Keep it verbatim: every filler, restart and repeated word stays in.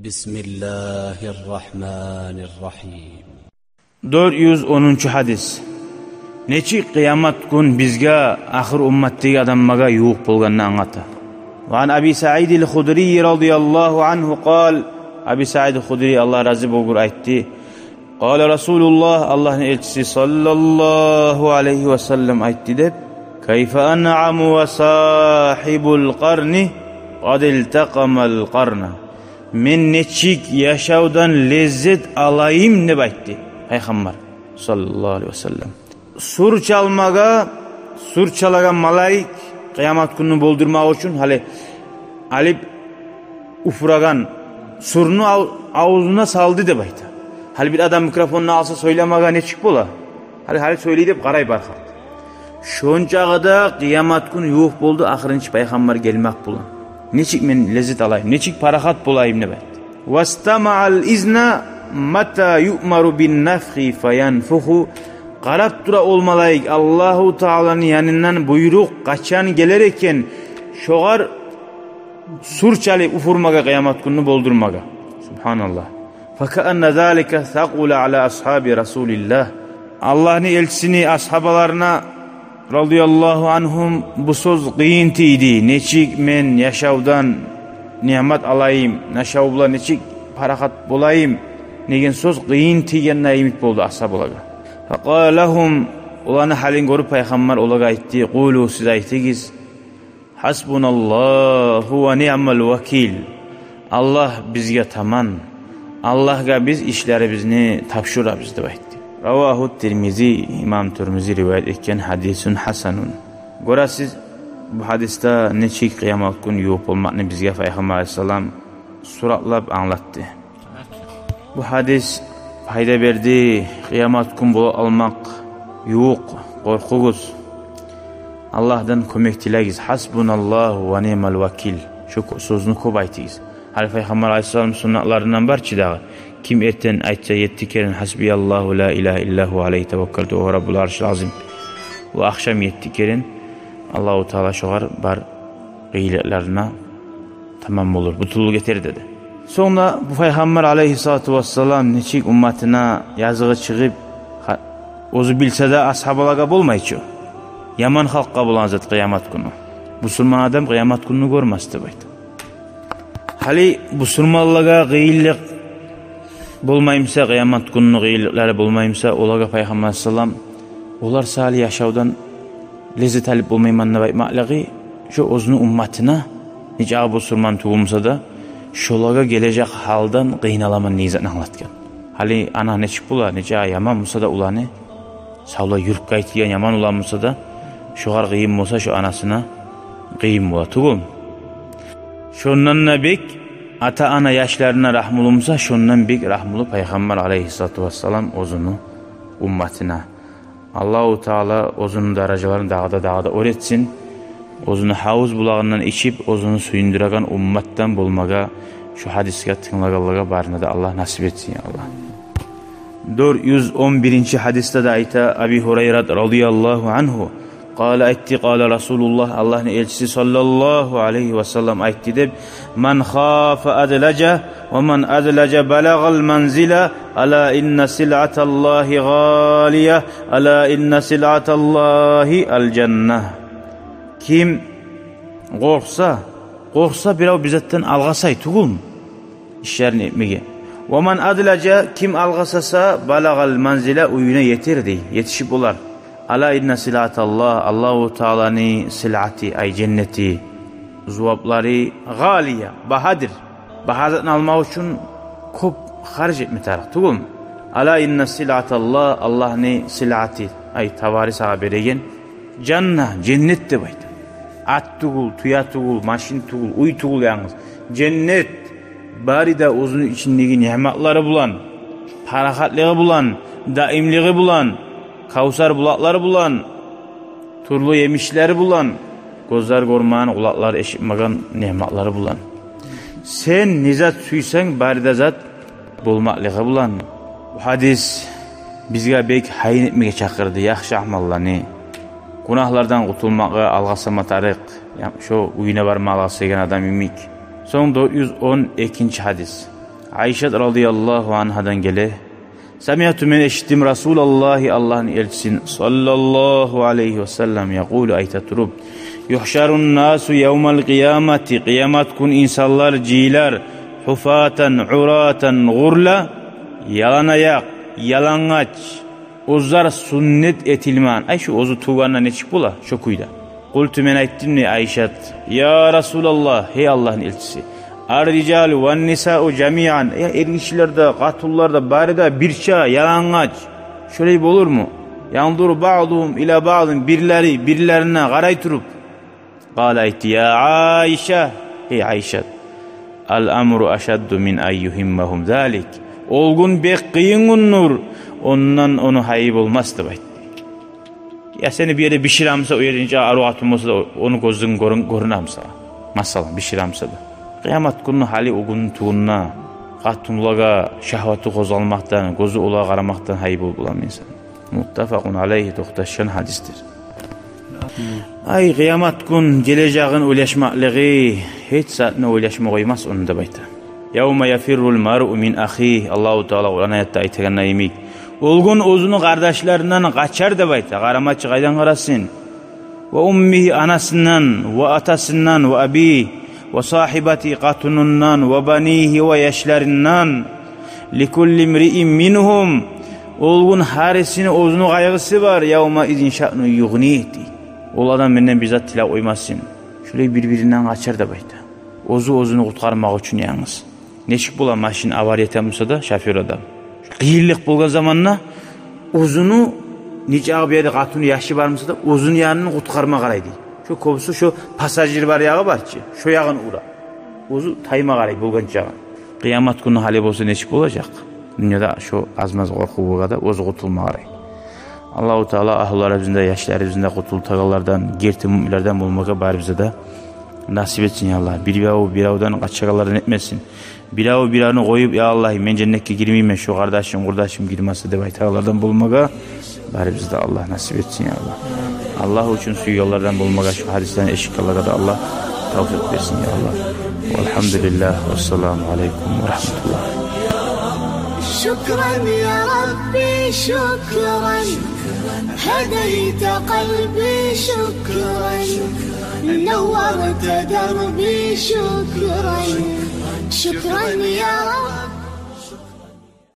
بسم الله الرحمن الرحيم. Дёрт юз онунчу гьадис. Нечик къыямат гюн бизге, ахыр умматдагъы адамлагъа ювукъ болгъанны англата. وعن أبي سعيد الخدري رضي الله عنه قال, Аби Саид Худри, Аллагь рази болгъур, айтды: قال رسول الله, Аллагьны элчиси صلى الله عليه وسلم айтды деп: كيف أنعم وصاحب القرن قد التقم القرن. Мен нечик яшавдан леззет алайым деп айтды Пайхаммар صلى الله عليه وسلم. Сур чалмагъа сур чалагъан малайик къыямат гюнню болдурмакъ учун гьали алып уфурагъан сурну ав-, авзуна салды деп айта. Гьали бир адам микрофонну алса сёйлемеге нечик бола? Гьали, гьали сёйлей деп къарай бар халкъ. Шончакъы да къыямат гюн ювукъ болду ахырынчы Пайхаммар гелмек булан. Нечик мен леззет алайым, нечик парахат болайым деп айтды. واستمع الإذن متى يؤمر بالنفخ فينفخ. Къарап тура ол малайик, Аллагьу Тааланы янындан буйрукъ къачан гелер экен, шогъар сур чалып уфурмагъа, къыямат гюнню болдурмагъа. Субгьаналлагь. فكأن ذلك ثقل على أصحاب رسول الله. Аллагьны элчисини асгьабаларына رضي الله عنهم бу сёз къыйын тийди. Нечик мен яшавдан ниъмат алайым, яшав булан нечик парахат болайым деген сёз къыйын тийгенде йимик болду асгьабалагъа. فقال لهم, оланы гьалын гёрюп Пайхаммар олагъа айтды: قولوا, сиз айтыгъыз: حسبنا الله ونعم الوكيل. Аллагь бизге таман. Аллагьгъа биз ишлерибизни тапшурабыз деп айтды. رواه الترمذي, имам Тирмизи риваят этген, حديث حسن. Гёресиз, бу гьадисде нечик къыямат гюн ювукъ болмакъны бизге Пайхаммар алайгьиссалам суратлап англатды. Бу гьадис пайда берди. Къыямат гюн бола къалмакъ ювукъ. Къоркъугъуз. Аллагьдан кёмек тилегиз. حسبنا الله ونعم الوكيل. Шу кё-, сёзню кёп айтыгъыз. Гьали Пайхаммар алайгьиссалам суннатларындан бар чы дагъы. Ким эртен айтса етти керен: حسبي الله لا إله إلا هو عليه توكلت وهو رب العرش العظيم. Ва ахшам етти керен, Аллагьу Таала шогъар бар къыйынлыкъларына тамам болур, бютюнлюк этер деди. Сонг да бу Пайхаммар алайгьиссалату вассалам нечик умматына языгъы чыгъып, гьа, оьзю билсе де, асгьабалагъа болмай чы. Яман халкъгъа болагъан зат къыямат гюню. Бусурман адам къыямат гюнню гёрмес деп айта. Гьали бусурманлагъа къыйынлыкъ болмаймыса, къыямат гюнню къыйынлыкълары болмаймыса, олагъа Пайхаммар алайгьиссалам олар саялы яшавдан леззет алып болмайман деп айтмакълыгъы, шо оьзюню умматына, нечакъы бусурман тюгюл буса да, шолагъа гележек гьалдан къыйналаман деген затны англатгъан. Гьали ана нечик бола, нечакъы яман буса да уланы, савлай юртгъа гетген яман улан буса да, шогъар къыйын болса, шо анасына къыйын бола тюгюлмю? Шондан да бек ата-ана яшларына рагьмулу буса, шондан бек рагьмулу Пайхаммар алайгьиссалату вассалам оьзюню умматына. Аллагьу Таала оьзюню даражаларын дагъы да, дагъы да оьр этсин. Оьзюню гьавуз булагъындан ичип, оьзюню сююндюреген умматдан болмагъа, шу гьадисге тынглагъанлагъа барына да Аллагь насип этсин, я Аллагь. Дёрт юз он биринчи гьадисде де айта Аби Гьурайрат радияллагьу ангьу. Къала, айтды, къала Расулуллагь, Аллагьны элчиси саллаллагьу алайгьи ва саллам айтды деп: من خاف أدلج، ومن أدلج بلغ المنزل، ألا إن سلعة الله غالية، ألا إن سلعة الله الجنة. Ким къоркъса, къоркъса бирев бир затдан алгъасай тюгюлмю? Ишлерин этмеге. ومن أدلج, ким алгъасаса, بلغ المنزل, уьюне етер дей, етишип болар. ألا إن سلعة الله, Аллагьу Тааланы силати, ай, женнети, зуваплары, غالية, багьадыр. Багьа затны алмакъ учун кёп харж этме тарыкъ тюгюлмю? ألا إن سلعة الله, Аллагьны силати, ай, товары сагъа береген, الجنة, женнет деп айта. Ат тюгюл, тюе тюгюл, машин тюгюл, уьй тюгюл янгыз. Женнет, бары да оьзюню ичиндеги ниъматлары булан, парахатлыгъы булан, даимлиги булан, кавсар булакълары булан, тюрлю емишлери булан, гёзлер гёрмеген, къулакълар эшитмеген ниъматлары булан. Сен не зат сюйсенг, бары да зат болмакълыгъы булан. Бу гьадис бизге бек гьайын этмеге чакъырды яхшы амалланы. Гюнагьлардан къутулмагъа алгъасама тарыкъ, я, шо уьюне барма алгъасайгъан адам йимик. Сонг дёрт юз он экинчи гьадис. Айшат радияллагьу ангьадан геле: «Самиъту, мен эшитдим, Расулаллагьи, Аллагьны элчисин, саллаллагьу алайгьи ва саллам, якъулу, айта туруп: юхшарун-насу явмал къиямати, къиямат гюн инсанлар жыйылар, гьуфатан, уратан, гъурла, яланаякъ, ялангъач, оьзлер сюннет этилмеген». Ай, шо оьзю тувгъанда нечик бола, шо кюйде. Къулту, мен айтдым, дей Айшат: «Я Расулаллагь, гьей Аллагьны элчиси, ар-рижалу ван-нисау жамиъан, я эргишилер де, къатунлар да, бары да бирче ялангъач, шолай болурму? Янзуру баъдугьум ила баъдин, бирлери бирлерине къарай туруп». Къала, айтды: «Я Айша, гьей Айшат, ал-амру ашадду мин ан югьиммагьум залик. Ол гюн бек къыйын гюндюр, ондан ону гьайы болмас», — деп айтды. Я сени бир ерде бишире буса, о ерде нече арив къатын болса да, ону гёзюнг гёрюн-, гёрюне буса, масала, бишире буса да. Къиямат гюнню гьали, о гюнню тувунда къатунлагъа шагьваты къозгъалмакъдан, гёзю олагъа къарамакъдан гьайы болуп боламы инсан? Муттафакъун алайгьи, токъташгъан гьадисдир. Ай, къиямат гюн гележегин ойлашмакълыгъы гьеч затны ойлашма къоймас ону деп айта. Явма яфиррул маръу мин ахигьи, Аллагьу Таала Къуран аятда айтагъанда йимик, ол гюн оьзюню къардашларындан къачар деп айта. Къарама чы, къайдан къарасын? Ва уммигьи, анасындан, ва атасындан, ва абигьи, ва сагьибатигьи, къатынындан, ва банигьи, ва яшларындан. Ликулли имриин мингьум, ол гюн гьарисини оьзюню къайгъысы бар. Явмаизин шаънун югънигь, дей. Ол адам менден бир зат тилеп къоймасын. Шолай бир-биринден къачар деп айта. Оьзю оьзюн къутгъармакъ учун янгыз. Нечик бола, машин авария эте буса да, шофёр адам. Къыйынлыкъ болгъан заманда оьзюню, нечакъы бир ерде къатыны, яшы бар буса да, оьзюню янын къутгъарма къарай, дей. Шо кёбюсю шо пассажир бар ягъы бар чы, шо ягъын ура. Оьзю тайма къарай болгъан чагъы. Къиямат гюнню гьали болса нечик болажакъ? Дюньяда шо аз-маз къоркъув болгъанда, оьзю къутулма къарай. Аллагьу Таала агьлюлерибизни де, яшларыбызны да къутултагъанлардан, герти муъминлерден болмагъа барыбызгъа да насип этсин, я Аллагь. Бирев биревден къачагъанлардан этмесин. Бирев биревню къоюп: «Я Аллагь, мен женнетге гирмеймен, шо къардашым, къурдашым гирмесе», — деп айтагъанлардан болмагъа барыбызгъа да Аллагь насип этсин, я Аллагь. Аллагь учун сюйгенлерден болмагъа, шо гьадислени эшитгенлеге де Аллагь тавфикъ берсин, я Аллагь. Валгьамдулиллагь, вассаламу алайкум ва рагьматуллагь. شكرا يا ربي، شكرا. هديت قلبي، شكرا. نورت دربي، شكرا. شكرا يا رب.